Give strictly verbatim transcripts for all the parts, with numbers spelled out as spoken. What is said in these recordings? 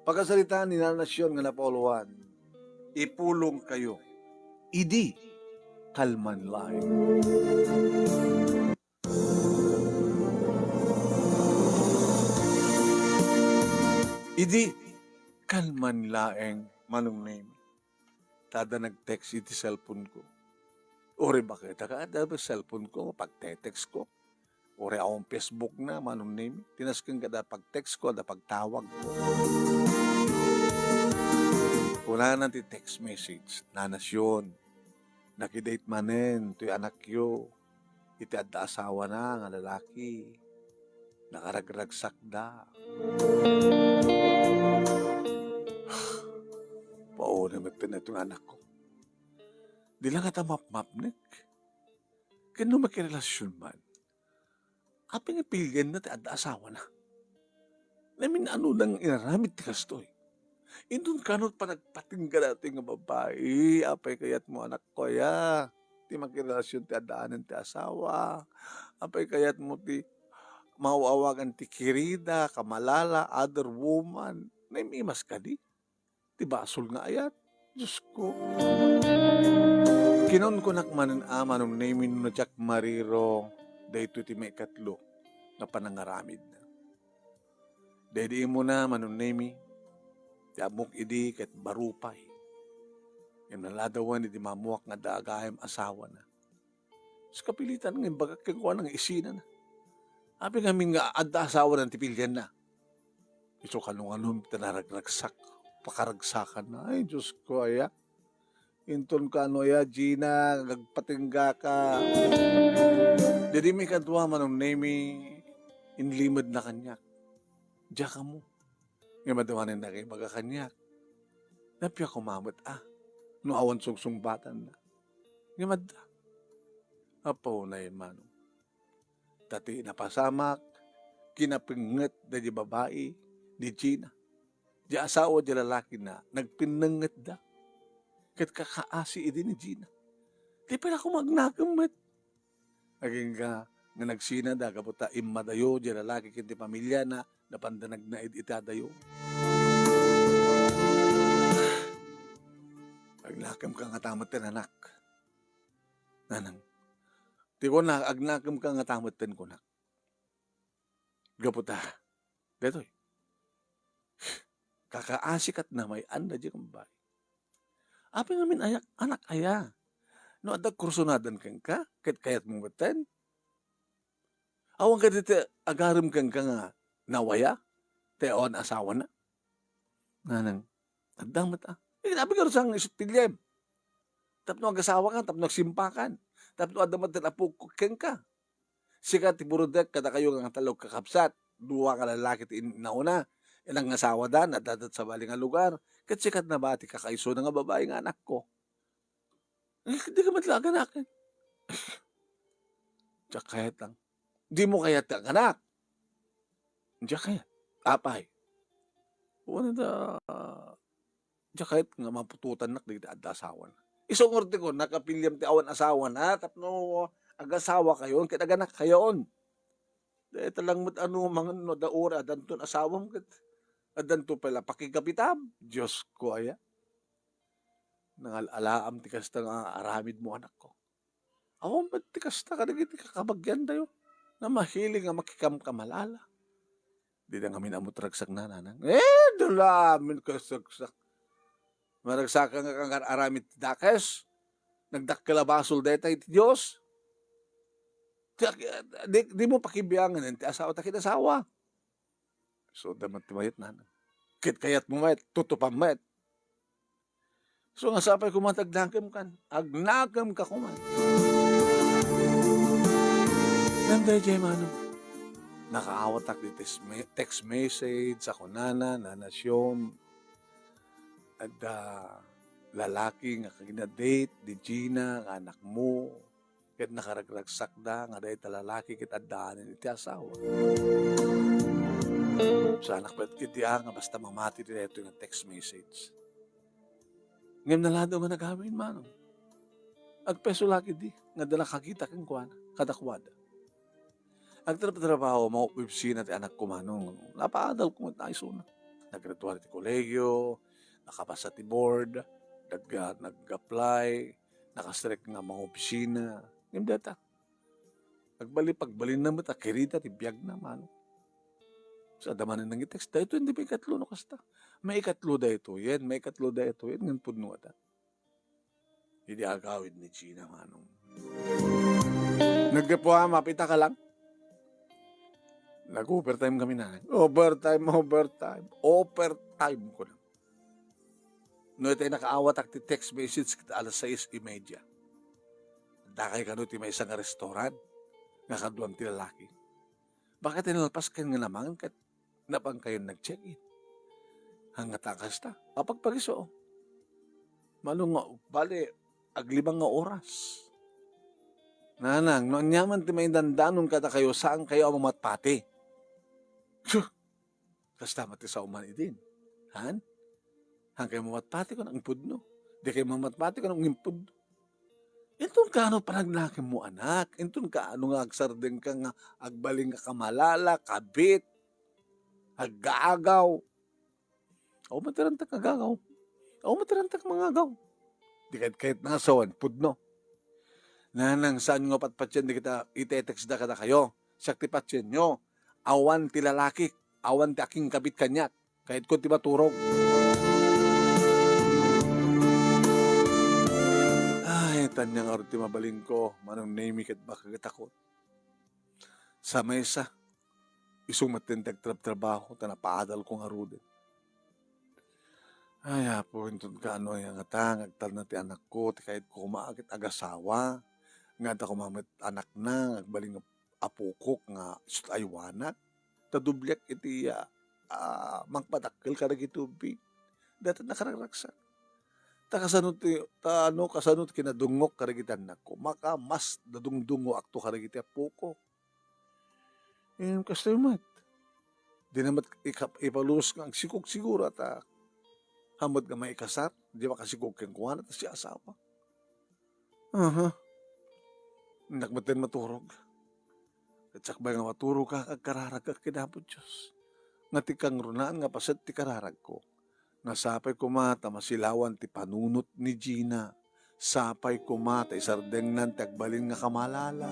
Pakasaritaan ni Nana Sion nga napauluan, ipulongkayo idi kalman laeng. Idi kalman laeng, Manong Nemi. Ta adda nag-text iti cellphone ko. Uray baketa ka, adda cellphone ko, pagte-text ko. Uray awan Facebook na, Manong Nemi. Ti nasken kada pag-text ko, adda pagtawag ko. Kunana ti text message, Nana Sion, nakidate manen toy anakyo iti adda asawana nga lalaki. Nakaragragsakda. Pauna met ti nga anakko. Di la ngata mapmapnek. Ken no makirelasyon man, apay nga pilienna ti adda asawana? Namin-ano nang inaramid ti kastoy. Inton kano panagpatingga datoy nga babai, apay kayatmo, anakko, aya? Ti makirelasyon ti addaanen ti asawa. Apay kayatmo ti maaw-awagan ti kirida, kamalala, other woman? Naim-imas kadi? Ti basol nga ayat. Diosko. Kinunkunak manen a, Manong Nemi, no diak mariro, daytoy ti maikatlo nga panangaramidna. Daydi immuna, Manong Nemi, ti ammok idi ket baro pay. Ngem naladawen idi mammuak nga adda gayam asawana. Sa kapilitan nga imbagak kenkuana nga isinana. Apay ngamin nga adda asawana ti pilienna. Isu kano-kano ti naragragsak, pakaragsakanna. Ay, Diosko, aya. Inton kano, aya, Gina, agpatinggaka. Daydi maikadua, Manong Nemi, inlimedna kaniak. Diak ammo. Ngem adda manen naibaga kaniak. Nappiak koma met a, no awan sungsungbatanna. Ngem adda. Apo, naimano. Ta ti napasamak, kinapengnget daydi babai, ni Gina. Di asawa di lalakina, nagpinnengngetda. Ket kakaasi idi ni Gina. Di pay la koma agnakem met. Agingga nga nagsinada gapu ta immadayo di lalaki ken ti pamiliana, napanda nagnaed ita dayo. Agnakemka ngata metten, anak. Nanang, ti kuna, agnakemka ngata metten, kunak. Gapu ta, daytoy. Kakaasi ket namay-anda diay babai. Apay ngamin aya, anak aya? No adda kursonadan kenka, ket kayatmo metten? Awan kadi ti agarem kenka nga nawaya, ti awan asawana? Nanang, adda met a. Eh, abi nga rusang isut piliem. Tapno agasawaka, tapno agsimpakan. Tapno adda met ti apok kenka. Sika ti burudek kadakayo nga tallo kakabsat, dua nga lalaki ti in-, nauna, nangasawada, naddadat sa bali nga lugar, ket sika ti nabati kakaisuna nga babai nga anakko. Eh, di ka met la aganaken. Diak kayat lang. Dimo kayat ti aganak? Diak kayat. Apay? Wen da, diak kayat nga maputotannak dagiti adda asawana. Isu ngarud ti kunak a piliem ti awan asawana, tapno agasawakayon ket aganakkayon. Dayta lang met a numangen no adda uray addanton asawam ket addanto pay la pakiggapitam. Diosko aya. Nangal-alaam ti kasta nga aramidmo, anakko. Awan met ti kasta kadagiti kakabagiandayo nga mahilig nga makikamkamalala. Dida ngamin ammo ti ragsakna, nanang. Eh, dala amin kasagsak. Maragsakan nga kangar-aramid ti dakes. Nagdakkel a basol dayta iti Dios. Ti, di, dimo pakibiangan ti asawa ta kinasawa. So, damat ti mayat, nanang. Ket kayatmo met, tutupam met. So, nga sapay koma ti agnakemkan, agnakemka koma. Ngem daydiay, mano, nakaawatak ti text me-, text message a kunana, Nana Sion, adda lalaki nga kinadate ni Gina nga anakmo, ket nakaragragsakda nga dayta lalaki ket addaanen iti asawa. Saanak met ketdi a nga basta mamati ti daytoy nga text message. Ngem naladaw nga nagamin, mano. Agpeso la ketdi nga adda nakakita kenkuana, kadakuada. Agtratrabaho, maopisina ti anakko, mano. Napaadalko met isuna. Naggraduar ti kolegio, nakapasa ti board, nag-, nag-apply, nakastrek nga mangopisina. Ngem dayta, agbali, pagbalinna met a kirida ti biagna, mano. Sa adda manen nangitext, daytoy indi maikatlo no kasta. Maikatlo daytoyen, maikatlo daytoyen, ngem pudno ngata. Idi agawid ni Gina, manong. Naggapu a, mapita ka lang. Nag-overtime kami na. Overtime, overtime. Overtime ko na. No itay nakaawatak ti text message ket alas sais y media. Dakay kano ti maysa nga restaurant nga kaduam ti lalaki. Bakit nalpas ken nga namangan ket napan kayon nag-check-in? Hangata kasta, apagpagiso. Mano nga, bale, aglima nga oras. Nanang, no aniaman ti maidandanon kadakayo, saan kayo a mamatpati? Sus! Kasta met ti sao man idin. Han? Han kayo mamatpati kun ang pudno. Di kayo mamatpati kun ang impudno. Inton kaano panagnakemmo, anak? Inton kaano nga agsardeng ka nga agbalin nga kamalala, kabit, aggaagaw? Aw, matirantak agagaw. Aw, matirantak mangagaw. Di kayat-kayat nga asawan, pudno. Nanang, saan nga patpatien di kita itetext da kadakayo? Siak ti patienyo. Awan ti lalaki, awan ti akinkabit kaniak. Kayatko ti maturog. Ay, tanya nga ti mabalinko, Manong Nemi ket bakagetakon. Sa maysa, isu met ti agtrabtrabaho, ta napaadalko ngaruden. Ay, Apo, inton kaano aya ngata nga agtalna ti anakko, ti kayatko koma ket agasawa, nga adda koma met anakna, nga agbalin nga apokok nga isut' aywanak. Ta dobliak iti, ah, ah, mangpadakkel kadagiti ubbing. Dayta nakararagsak. Ta kasano ti, ta ano, kasano ti kinadungngok kadagiti annakko? Maka mas nadungdungngoakto kadagiti appokok. Em, kastoy met. Di na met ikap-, ipalus nga agsikog siguro ta hamut nga maikasar, di makasikog kenkuana ta siak asawa. Aha. Innak met maturog. Ket sakbay nga maturog ka, agkararagak ken Apo Dios. Nga ti kangrunaan nga paset ti kararagko. Nga sapay koma ta masilawan ti panunot ni Gina. Sapay koma ta isardengnan ti agbalin nga kamalala.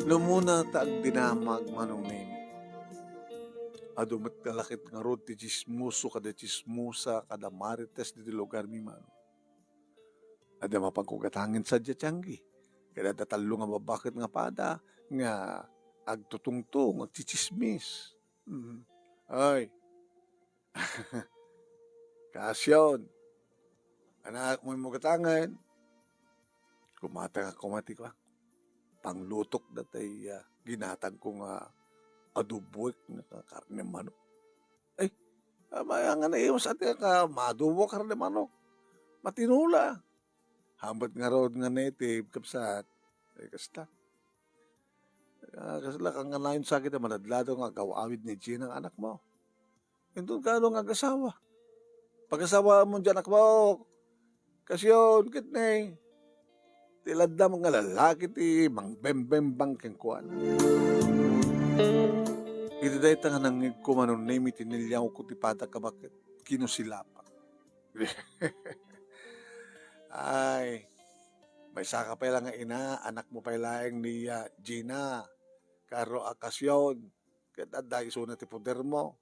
No umuna ta agdinamag, Manong Nemi. Adu met nga lakit ngarud ti tsismoso kada tsismosa kada marites ditoy lugarmi, Manong. Adda mapanko gatangen sadiay ti anggi. Ket adda tallo nga babba ket nga pada nga agtutungtong, agtsitsismis. Mm. Ay. Kasion. Anak mo mo gatangen. Kumatang ako mati ko. Panglutok datay, ah, ginatangko nga adoboek nga karne manok. Ay, amay nga naiwas ati ka madubo karne manok. Matinula. Hambat nga raod nga native, kapsat. Ay, kasta. Ah, kasla, kang kanayon sakit, maladlado nga agaw-awid ni Gina nga anak mo. Inton kaano nga agasawa? Pagasawa mo diay anak mo. Kasion, ket ne, ti ladda nga lalaki ti mangbembembang kenkuana. Iti dayta nga nangngegko, Manong Nemi, tiniliawko ti padak a baket, kinusilapak. Ay, maysaka pay la nga ina, anak mo pay laeng ni, ah, Gina, karo a Kasion, ket adda isuna ti poder mo.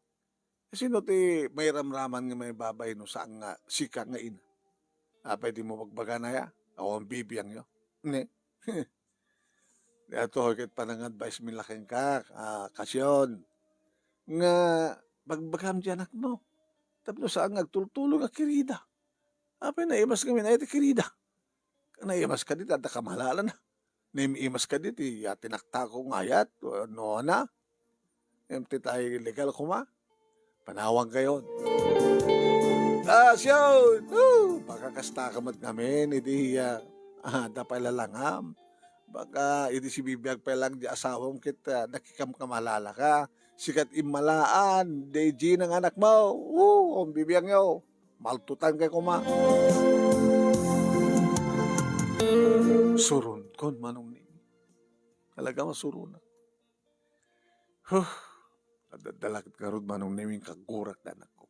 Sino ti mairamraman nga maibabain no saan nga sika nga ina? Apay di mo bagbagana ya? Awan bibiang yo. Ne? Daytoy ket panang-advise mi la kenka, ah, Kasion, nga bagbagam diay anak mo. Tapno saan nga agtultulo nga kirida. Apay naimas kami na iti kirida. Naimas kadi, adda kamalala na. Naimas kadi ti, ah, tinaktak ko nga ayat, no, na. Em, ti tay legal koma. Panawag kayo. Kasion! Woo! Baka kasta ka met ngamin, idi, ah, ah, da pay lalangam. Baka idi sibibiag pay lang di asawam ket, ah, nakikamkamalala ka. Sikat immalaan, di Gina nga anak mo. Woo! Ang bibiang yo. Maltutan kay koma. Suron kon Manong Nini. Talaga masuronak. Huh! Adda, adda la ket ngarud, Manong Nemi, nga aggurak ti anakko.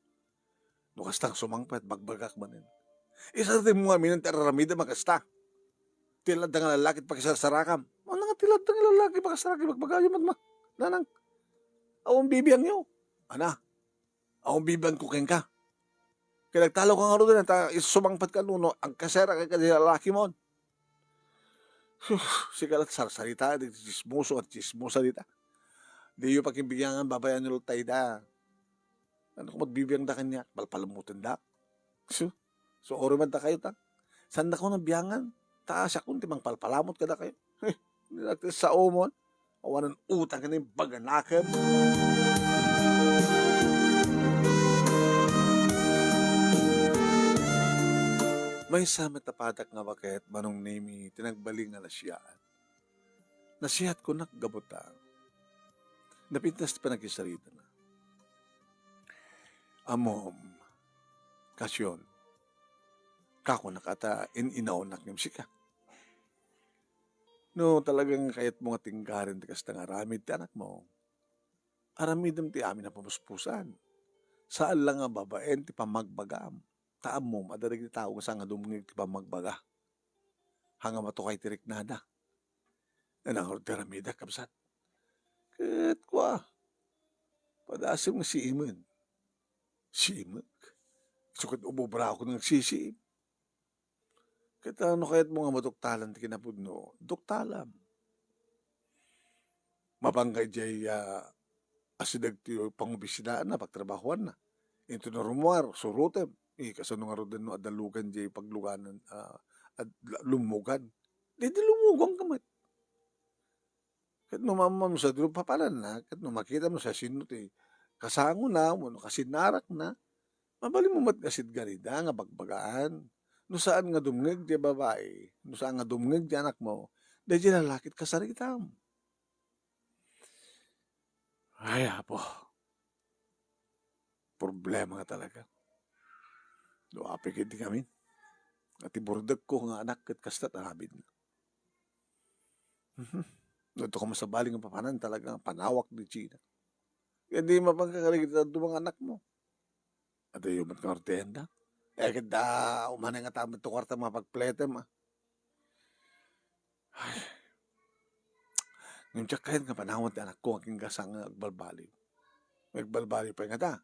No kasta nga sumangpet, bagbagak manen. Isardengmo ngamin ti ar-aramidem a kasta. Ti ladda nga lallaki ti pakisarsarakam. Ano nga ti ladda nga lallaki pakisarsarakam, ibagbagayo met, ma-, nanang. Awan bibiangyo. Ana, awan bibiangko kenka. Kaya nagtalo ka ngarud, ta sumangpet ka, no, no, agkasera ka kadi lalaki mo. Huh, sika la ti sarsarita, di tsismoso ket tsismosa dita. Diyo pakimbiyangan, babayan yo la dayta. Ano ko magbibiangda kaniak? Palpalemmuten da. So, so, oro man dakayo ta. Saan dakayo nabiangan? Ta siakon ti mangpalpalamut kadakayo. Heh, di na ti sao mo. Awanan utang ken imbaganakem. Maysa met a padak nga baket, Manong Nemi, ti nagbalin nga nasiyaat. Nasiyaat kunak gapu ta napintas ti panagsaritana. Ammom, Kasyon, kakunak a ta in-inaonak ngem sika. No talagang kayatmo nga tinggaren ti kasta nga aramid ti anakmo, aramidem ti amin a pamuspusan. Saan la nga babaen ti pammagbagam. Ta ammom, adda dagiti tao nga saan nga dumngeg ti pammagbaga. Haan nga matukay ti riknada. Nanangrud ti aramidek, kabsat. Ket kua, padasem nga siimen. Siimek? Isu ket ubobraak nga agsisiim. Ket, ah, no kayatmo nga maduktalan ti kinapudno, duktalam. Mapanka idiay, ah, asideg ti pangobisitaenna, pagtrabahoanna. Inton no rummuar, surotem. Eh, kasano ngaruden no adda lugan diay pagluganan, ah, ad-, lummugan? Di, di lummuganka met. Ket no maammoam no sadino papananna, ket no makitam no siasino ti kasangona wenno kasinnarakna, mabalinmo met nga sidgarida nga bagbagaan. No saan nga dumngeg ti babai, no saan nga dumngeg ti anakmo, daydiay lalaki ti kasaritam. Ay, Apo. Problema nga talaga. No apay ket di ngamin. Nga ti burdekko nga anak ket kasta ti aramidna. Mhm. No adda ka masabali nga papanan, talaga nga panawak ni Gina. Kaya di mapanka kadagiti dadduma nga anakmo. Adayo met nga ortenda. Eh, ket da, umanay nga tamet ti kuarta mapagpletem, ah. Ay. Ngem diak kayat nga panawan ti anakko nga agingga saan nga agbalbaliw. Agbalbaliw pay ngata.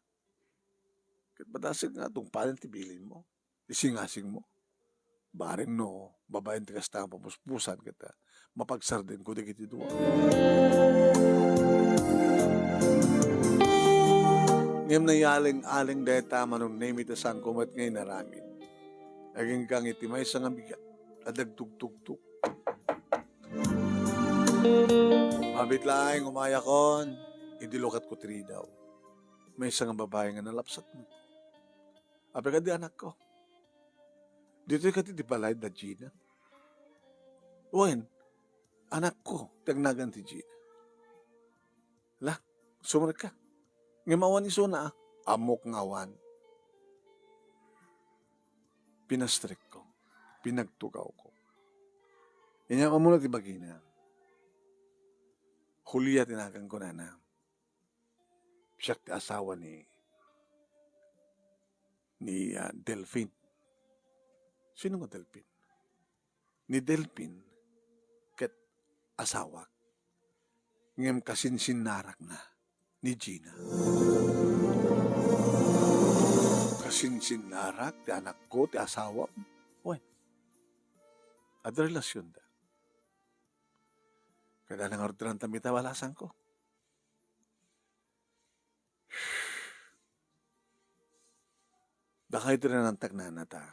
Ket madasig nga tungpalen ti bilinmo, ti singasingmo. Bareng no, babaen ti kasta nga pamuspusan ket, ah, mapagsardenko dagiti dua. Ngem nayaleng-aleng dayta, Manong Nemi, ta saanko met nga inaramid. Agingga iti maysa nga bigat a dagtugtugtog. Mabit laeng umayakon, idi lukatko ti ridaw. Maysa nga babai nga nalapsat met. Apay kadi anakko? Ditoy kadi ti balay da Gina? Wen, anakko, ti agnagan ti Gina. La, sumrekka. Ngem awan isuna, ah. Ammok nga awan. Pinastrekko. Pinagtugawko. Inyam ammona ti bagina. Julia ti naganko, nana. Siak ti asawa ni, ni, ah, Delfin. Sino nga Delfin? Ni Delfin ket asawak. Ngem kasinsinnarakna ni Gina. Kasinsinnarak ti anakko ti asawam? Wen, adda relasionda. Kada nangarudran ta mita balasangko. Dakayo ti nanantak, nana, ta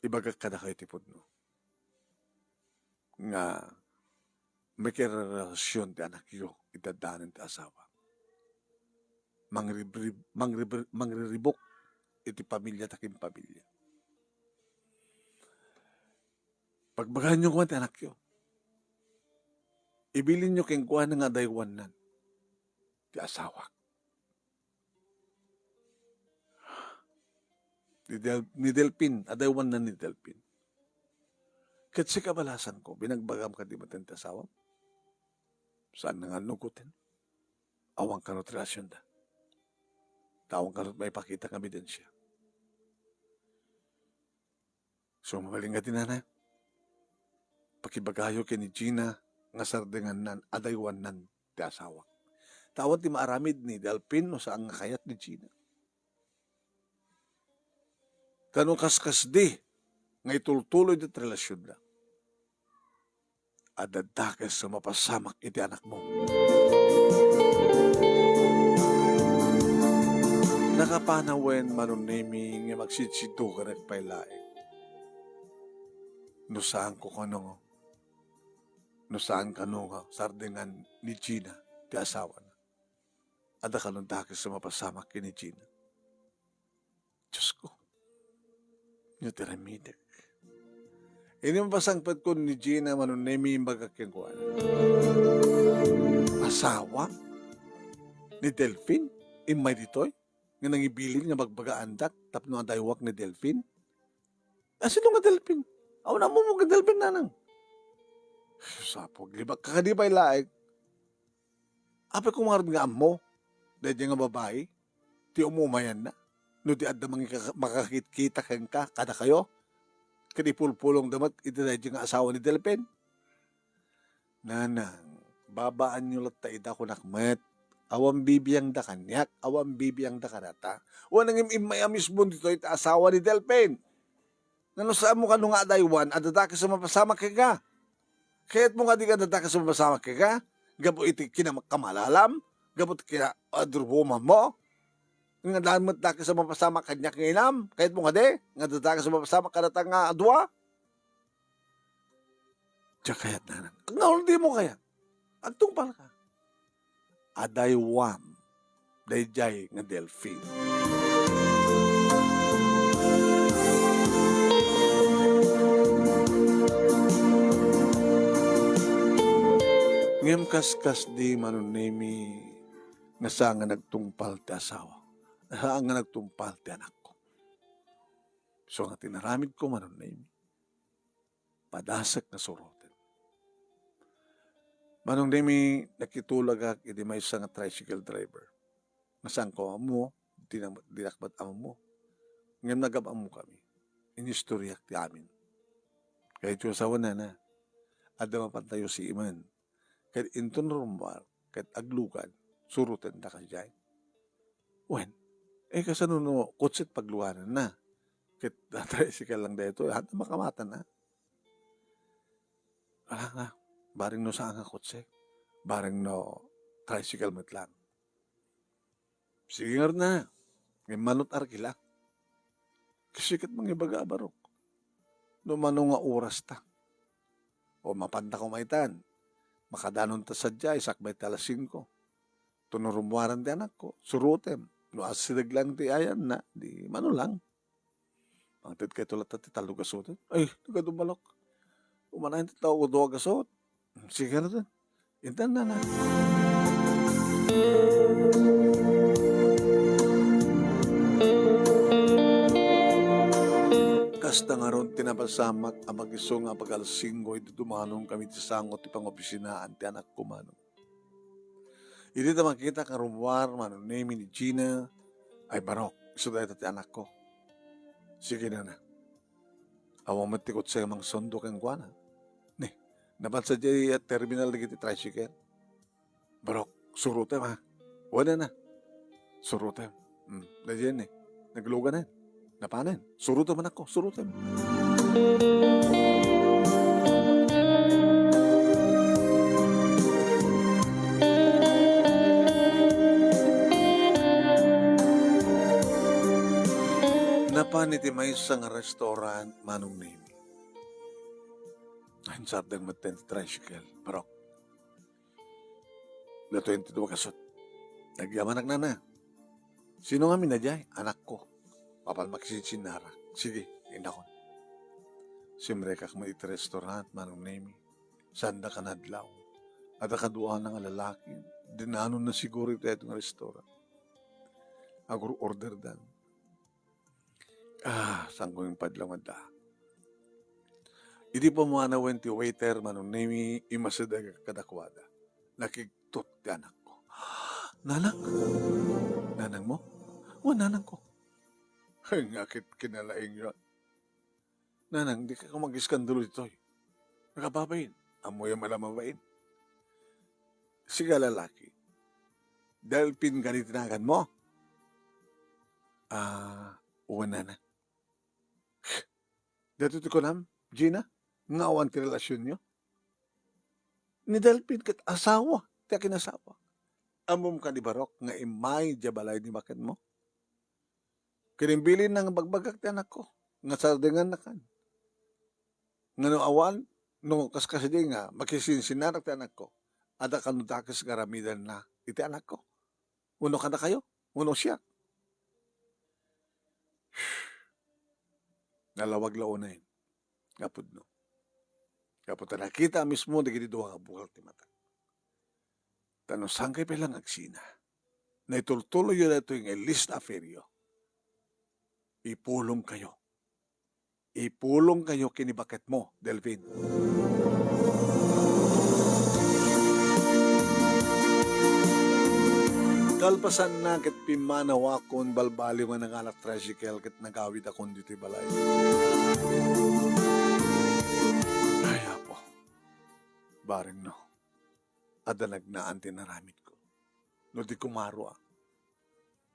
ibagak kadakayo ti pudno nga makirelasion ti anakyo iti addanen ti asawa. Mangribrib-, mangribrib-, mangriribuk iti pamilya ta ken pamilya. Pagbagaenyo koma ti anakyo. Ibilinyo kenkuana nga adaywannan ti asawak. Ni Del-, ni Delfin, adaywannan ni Delfin. Ket sika, balasanko, binagbagam kadi met ti asawam? Saan nga nugoten? Awan kano ti relasionda. Ta awan kano maipakita nga ebidensya. So, mabalin nga di nana, pakibagayo ken ni Gina nga sardengannan a daywannan ti asawak. Ta awan ti maaramid ni Delfin no saan nga kayat ni Gina. Ta no kaskasdi nga itultuloy ti relasionda, adda dakes a mapasamak iti anakmo. Nakapanaw wen, Manong Nemi, nga magsidsiddukanek pay laeng. No saanko kano, no saan kano nga sardengan ni Gina ti asawana, adda kano dakes a mapasamak ken ni Gina. Diosko, no ti aramidek. Idi mapasangpetkon ni Gina, Manong Nemi, imbagak kenkuana, asawa ni Delfin immay ditoy nga nangibilin nga magbagaandak tapno adaywak ni Delfin? Asino nga Delfin? Awan ammo nga Delfin, nanang. Sus, Apo, aglibak ka kadi pay laeng. Apay koma ngarud nga ammo daydiay nga babai ti umumayanna? No di adda mangika-, makakitkita kenka kadakayo, ket ipulpulongda met iti daydiay nga asawa ni Delfin. Nanang, babaanyo latta ida, kunak met. Awan bibiangda kaniak, awan bibiangda kadata. Wen ngem immay a mismo ditoy ti asawa ni Delfin. Nga no saanmo kano nga adaywan, adda dakes a mapasamak kenka. Kayatmo nga di nga adda dakes a mapasamak kenka? Gapu iti kinakamalalam? Gapu iti kina-, adrubumanmo? Nga adda met dakes a mapasamak kaniak nga inam? Kayatmo nga di nga adda dakes a mapasamak kadata nga adua? Diak kayat, nanang. Nga ultimo kayat, agtungpalka. Adaywam daydiay nga Delfin. Ngem kaskasdi, Manong Nemi, nga saan nga nagtungpal ti asawa, saan nga nagtungpal ti anakko. So nga ti inaramidko, Manong Nemi, padasek nga suroten. Manong Nemi, nakitulagak idi maysa nga tricycle driver. Nga saanko ammo, di na, dinak met ammo. Ngem nagam-ammokami. Inistoriak ti amin. Kayatyo asawana, adda mapantayo simen. Ket inton rummuar, ket aglugan, surotenda kadiay. Wen, eh, kasano no kotset paglugananna? Ket tricycle lang daytoy, haan ta makamatan, a? Ala nga, bareng no saan nga kotse, bareng no tricycle met lang. Sige ngarud, a. Ngem mano ti arkila? Kasdiay ket mangibaga a barok. No mano nga oras ta. O mapanta koma itan. Makadanonta sadiay sakbay ti alas singko. Tapno rummuaran ti anakko, surotem. No asideg lang ti ayanna, di mano lang. Mangted kayto latta ti tallo gasoten. Ay, nagadumalak. Umanayon ti tao ko dua gasot. Sige na din. Intan na na. Kasta ngarud ti napasamak a magiisu nga pag-alas singko idi dumanon kami ti sango ti pangopisinaan ti anakko, Manong. Idi ta makita nga rummuar, Manong Nemi, ni Gina, ay barok, isu dayta ti anakko. Sige na na. Awan met ti kotse nga mangsundo kenkuana. Ni, napan sadiay a terminal dagiti tricycle. Barok, surotem, a. Wen na. Surotem. Hmm, daydiay ni. Nagluganen. Napanen. Surotem, anakko, surotem. Napan iti maysa nga restaurant, Manong Nemi. Ay, sardeng met ti tricycle, barok. Datoyen ti dua gasot. Nagyamanak, nana. Sino ngamin a diay? Anakko. Apan makisinsinnarak. Sige, innakon. Simrekak met iti restaurant, Manong Nemi. Sanda kanadlaw. Adda kaduana nga lalaki. Dinanonna siguro iti daytoy nga restaurant. Agur-orderdan. Ah, saanko impadlaw nga adda. Idi pumanawen ti waiter, Manong Nemi, immasideg kadakuada. Nakigtot ti anakko. "Nanang? Nanangmo?" "Wen, nanangko." Ay, nga ket kinalaingyo. "Nanang, dika koma agiskandalo ditoy. Nakababain. Ammoyo met la mabain. Sika lalaki. Delphin kadi ti naganmo?" "Ah, wen, nanang." "Daytoy ti kunam, Gina, nga awan ti relasionyo? Ni Delphin ket asawa ti akinasawak. Ammom kadi, Barok, nga immay diay balay ni baketmo? Kinimbilinna nga bagbagak ti anakko, nga sardengannakan. Nga no awan, no kaskasdi nga makisinsinnarak ti anakko, adda kano dakes nga aramidenna iti anakko. Wenno kadakayo, wenno siak." Nalawag la unay nga pudno. Gapu ta nakita mismo dagiti dua nga bukel ti mata. Ta no saankay pay la nga agsina, naitultuloyyo daytoy nga ilista a peryo. Ipulongkayo. Ipulongkayo ken ni baketmo, Delphin. Kalpasanna ket pimmanawakon balbaliw nga nangalak tricycle ket nagawidakon ditoy balay. Ay, Apo, bareng no adda nagnaan ti inaramidko. No di kumaruak.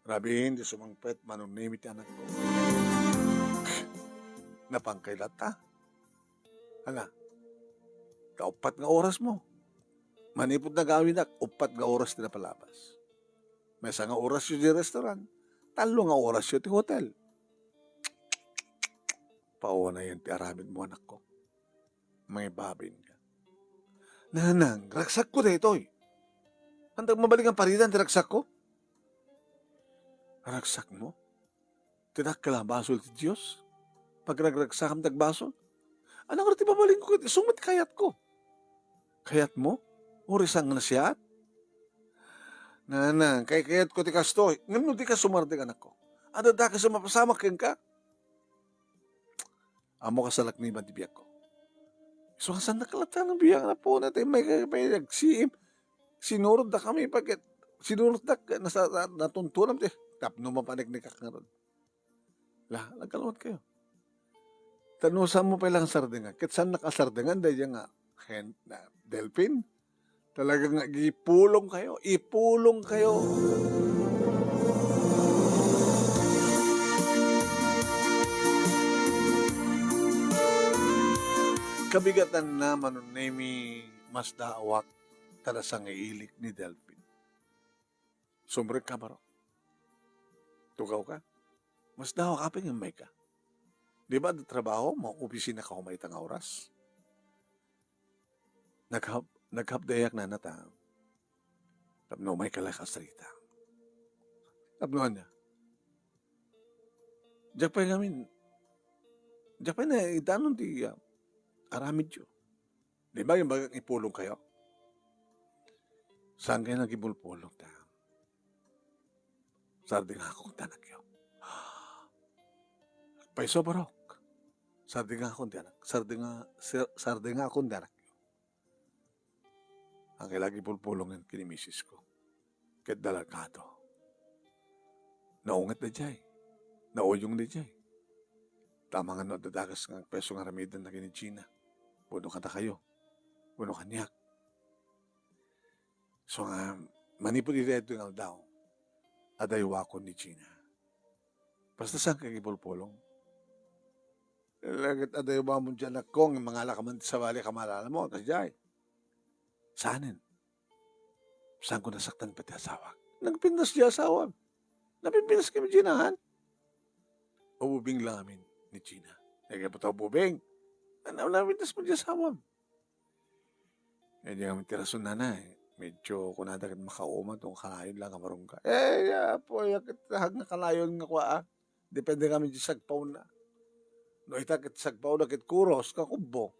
Rabiin ti sumangpet, Manong Nemi, ti anakko. Napangkay latta. Ala, ta uppat nga orasmo. Manipud nagawidak, uppat nga oras ti napalabas. Maysa nga orasyo di restaurant, tallo nga orasyo ti hotel. Paunayen ti aramidmo, anakko. Mangibabainka. Nanang, ragsakko daytoy. Antak mabalingan paridan ti ragsakko? Ragsakmo? Ti dakkel a basol ti Dios? Pagragragsakam ti agbasol? Ania ngarud ti mabalinko ket isu met ti kayatko? Kayatmo? Uray saan nga nasayaat? Nanang, kaykayatko ti kastoy. Ngem no dika sumardeng, anakko, adda dakes a mapasamak kenka. Ammok a salakniban ti biagko. Isu a saannak latta nga biag, Apo, ta immay ka pay agsiim. Sinuroddakami pay ket, sinurotdak, nasa-, na-, natuntuanam ti tapno mapaneknekak ngarud. La, nagkaluat kayo. Ta no saanmo pay la nga sardengan, ket saannak a sardengan daydiay nga hen-, na, Delphin. Talaga nga ipulongkayo, ipulongkayo. Kabigatanna, Manong Nemi, masdaawak ta nasangiilik ni Delphin. Sumrekka, Barok. Tugawka. Masdaawak apay nga immayka? Di ba adda trabahom, opisinaka koma ita nga oras? Naghap-, naghapdayak, Nana, ta tapno umayka la kasarita. Tapno ania? Diak pay ngamin, diak pay naidanon ti, ah, aramidyo. Di ba imbagak ipulongkayo? Saankayo nga agibulbulong ta sardengakon ti anakyo? Payso, Barok. Sardengakon ti anak-, sardenga-, sar-, sardengakon ti anakyo. Saankayo la agibulbulong ken ni misisko. Ket dalagado. Naunget daydiay. Nauyong daydiay. Amangan no adda dakes nga payso nga aramidenna ken ni Gina. Wenno kadakayo. Wenno kaniak. So nga, manipud iti daytoy nga aldaw, adaywakon ni Gina. Basta saanka agibulbulong. Ket adaywamon diay, anakko, nga mangalaka man ti sabali a kamalalam-mo, kasdiay. Saanen? Saanko nasaktan pay ti asawak? Nagpintas diay asawam. Napinpintas kami, Gina, han? Ubing la ngamin ni Gina. Nagapot a ubing. Ano, napintas mo diay asawam? Eh, di ngamin ti rason, Nana, eh. Medyo kunada ket makauma ti kanayon la nga marungga. Eh, ya, Apo, ya, ket nga kanayon nga kua, ah. Depende ngamin ti sagpawna. No ita ket sagpawna ket kuros, kakubbo.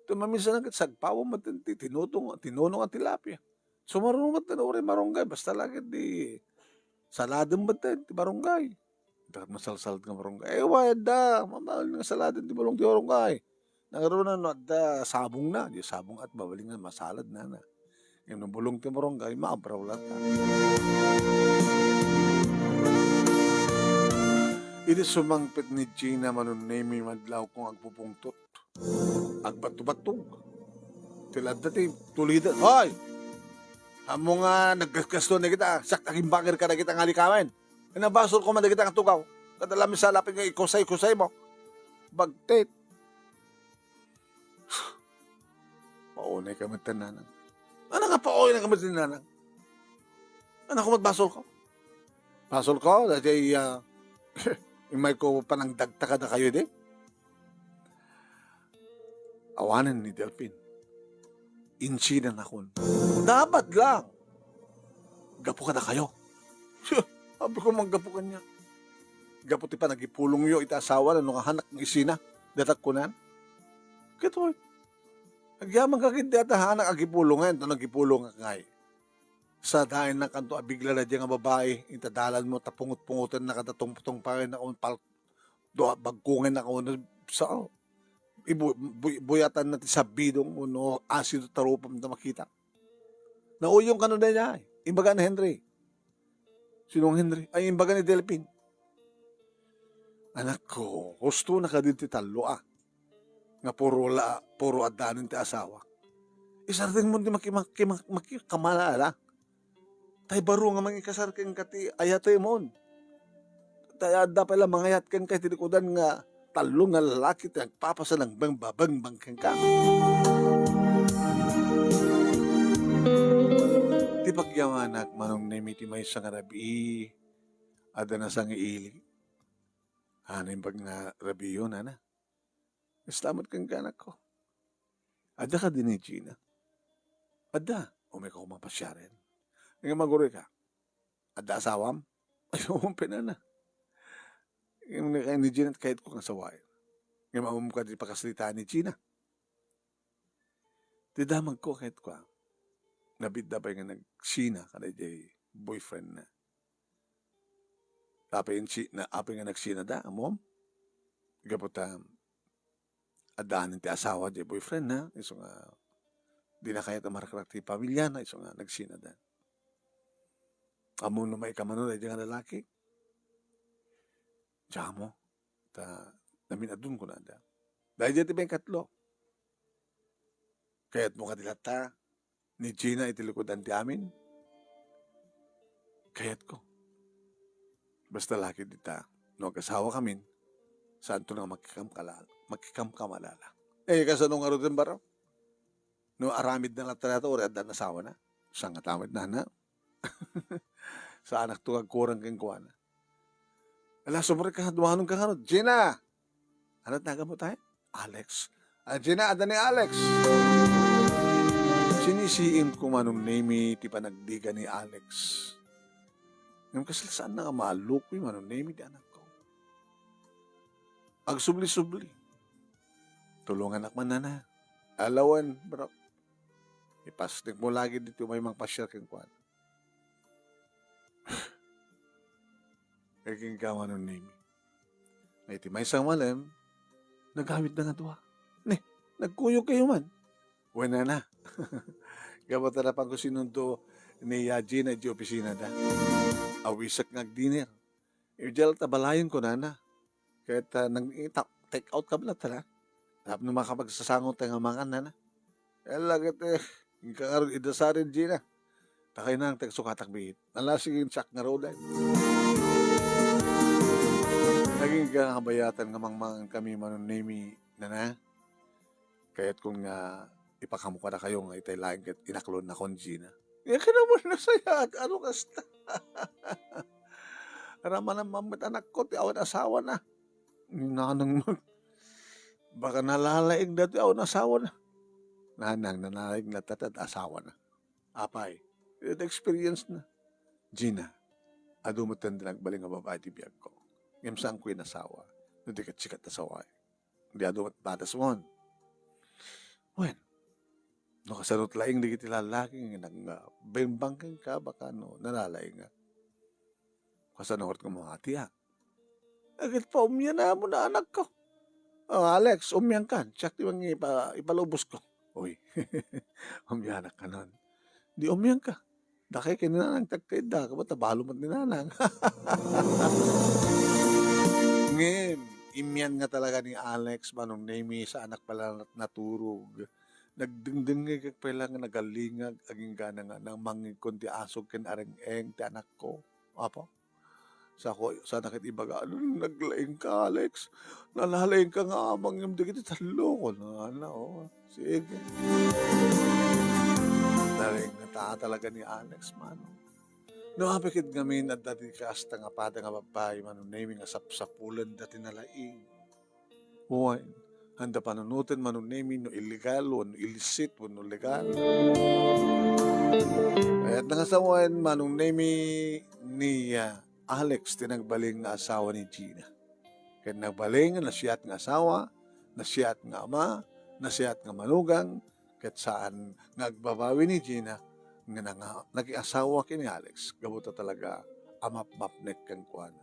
Iti maminsan ket sagpawna met ti tinutong, tinunong a tilapia. Sumaruno met uray marunggay, basta la ket di saladen met ti marunggay. Ita ket masalsalat nga marunggay. Eh, wa, adda, mamaal nga saladen ti bulong ti marunggay. Nangruna no adda sabongna, di sabong at mabalingan masalad nana. Ngem no bulong ti murungga, ay maabraw latta. Idi sumangpet ni Gina, Manong Nemi, madlaw kong agpupungtot. Agbattubattog. Ti ladda ti tulida. Hoy! Ammo nga naggasgasto na kita, siak agimbagir ka na kita nga likawen. Nabasol ko man dagita nga tugaw. Kadala mi salapit nga ikusay-kusay mo. Bagtit. Paunay ka met, Nanang. Ano nga paunay ka met, Nanang? Ano ko magbasol ko? Basol ko, dati, ah, imay ko panangdagta kadakayo, di? Awanen ni Delfin. Insidan akon. Dapat lang. Gapu kadakayo. Abi ko, manggapu kaniak. Gapu ti panagipulongyo iti asawana no kahanak nga isina. Datak kunan. Ket, oy, agyaman ka ket di ata hanak agipulongen, ta nagipulongak ngay. Sadaenna kanto a bigla daydiay nga babai, inta dalanmo ta pungot-pungotenna ket tungtungpaenna ket pal-, dua-, bagkongenna ket sa, ibu-, buy-, buyatanna ti sabidong wenno asido ta rupam ta makita. Nauyong kano daydiay, imbaga ni Henry. Sino nga Henry? Ay, imbaga ni Delfin. Anakko, hustona kadi ti tallo a nga puro la, puro addanen ti asawa. Isardengmo ti maki-, maki-, maki-, makikamalala. Tay baro nga mangikasar kenka ti ayatemon. Tay adda pay la mangayat kenka iti likudan nga tallo nga lalaki ti agpapasanangbeng-babengbang kenka. Ti pagyamanak, Manong Nemi, ti maysa nga rabii, adda nasangiili. Naimbag nga rabiiyo, nana. Kasta met kenka, anakko. Adda kadi ni Gina? Adda. Umayka koma pasiaren. Ngem aguroyka. Adda asawam? Ay, oo, pinana. Ngem ni, ni Gina, kayatko nga asawaen. Ngem ammom kadi pakasaritaan ni Gina. Ti damagko, kayatko, ah. Nabiit da pay nga nagsina kadaydiay boyfriend na. Apay insi-, na, apay nga nagsinada, ammom? Gapu ta addaanen ti asawa diay boyfriend na, isu nga dina kayat a marakrak ti pamiliana, isu nga nagsinada. Ammom no maikam mano daydiay nga lalaki? Diak ammo. Ta namin-adun kunada. Daydiay ti pangikatlo. Kayatmo kadi latta ni Gina iti likudan ti amin? Kayatko. Basta la ket dita, no agasawakamin, saanto nga makikamkalal-, makikamkamalala. Eh, kasano ngarud ti baro? No aramidna latta dayta, uray adda asawana? Saan nga ta met, nana? Saanakto nga agkurang kenkuana. Ala, sumrekka, dumanon ka ngarud. Gina! Ano tawag mo tayo? Alex. Ah, Gina, adda ni Alex. Sinisiim ko, Manong Nemi, ti panagdiga ni Alex. Ngem kasla saanna nga maalukoy, Manong Nemi, ti anakko. Agsubli-subli. Tulonganak man, nana. Ala wen, bro. Ipasnek mo lagi ditoy umay mangpasiar kenkuana. Kenka, Manong Nemi. Nga iti maysa nga malem, nagawidda nga dua. Ne, nagkuyogkayo man. Wen, nana. Gapu ta napanko sinundo ni Gina iti opisinada. Awisek nga agdiner. Idiay latta balayen, kunana. Ket, ah, nag-, ta-, take out ka met latta, na? Tapno makapagsasango tayo nga mangan, nana. Ala ket, eh, inka ngarud idasaren, Gina. Ta kayatna nga agsukatak biit. Nalasigen siak ngaruden. Nagingga nga kabayatan nga mangmangan kami, Manong Nemi, nana. Kayatkon nga ipakaammo kadakayo nga itay laeng ket inaklonnakon, Gina. Ngem kanayon nasayaat, ano kasta? Aramidem met, anakko, ti awan asawana. Nanang met. Baka nalalaing daytoy awan asawana. Nanang, nalalaing latta ti asawana. Apay, iti experience na. Gina, adu met ti nagbalin nga babai ti biagko. Ngem saanko inasawa. No di ket sika ti asawaek. Di adu met batasmon. Wen, no kasano ti laing dagiti lalaki nga nagbengbang kenka, baka no nalalaingak. Kasano ngarud nga mamatiak? Ket paumyanamon a, anakko. "Oh, Alex, umiankan. Siak ti mangipa-, ipalubos ko." Uy, umianak kanon. Di umianka. Dakay ken ni nanang ti agkayatda, kabat nabalo met ni nanang. Ngem, imian nga talaga ni Alex, Manong Nemy, saanak pay la naturog. Nagdengdengngegak pay la nga nagalingag, agingga na nga namangngegkon ti asog ken areng-eng ti anakko. Apo, sako, saanak ket ibaga, "Naglaingka, Alex. Nalalaingka nga amang ngem dagiti tallo," kunana, oh. Sige. Nalaingta talaga ni Alex, Manong. No, apay ket ngamin, adda ti kasta nga pada nga babbai, Manong Nemy, nga sapsapulenda ti nalaing. Wen, adda panunoten, Manong Nemy, no illegal wenno illicit wenno legal. Kayatna nga sawen, Manong Nemy, ni, ah, Alex ti nagbalin nga asawa ni Gina. Ket nagbalin nga nasiat nga asawa, nasiat nga ama, nasiat nga manugang, ket saan nga agbabawi ni Gina nga nanga-, nakiasawa ken ni Alex gapu ta talaga a mapmapnek kenkuana.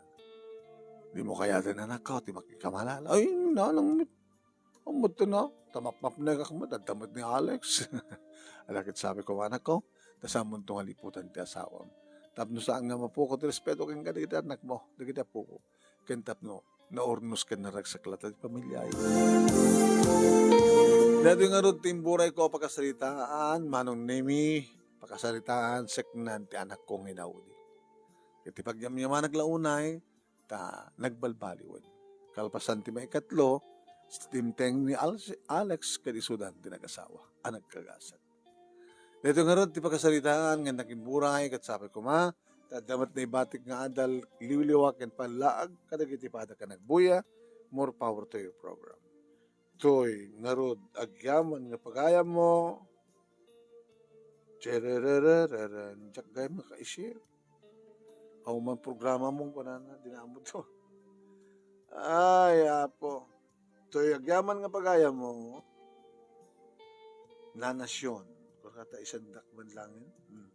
Dimo kayaten, anakko, ti makikamalala. Ay, nanang met. Ammot na, ta mapmapnekak met, adda met ni Alex. Ala ket sabi ko, anakko, ta saanmonto nga liputan ti asawam. Tapno saan nga mapukaw ti respeto kenka dagiti annakmo, dagiti apoko. Ken tapno naurnos ken naragsak latta ti pamiliayo. Daytoy ngarud ti imburay ko a pakasaritaan, Manong Nemy, pakasaritaan, seknan ti anakko nga inaudi. Ket ti pagyamyamanak la unay, ta nagbalbaliwen. Kalpasan ti maikatlo, dimteng ni Al-, Alex ken isudan ti nagasawa a nagkagasat. Daytoy ngarud ti pakasaritaan nga nagimburay ket sapay koma, ta adda met naibatik nga adal liwliwa ken pallaag kadagiti pada ken nagbuya. More power to your program. Toy ngarud agyaman nga pagayammo. Cherererereren, diak gayam nga kaisip. Aw man programa mo, kunana, dinamo to. Ay, Apo. Toy agyaman nga pagayammo, nanasion. Kung kata isandak man langin. Hmm.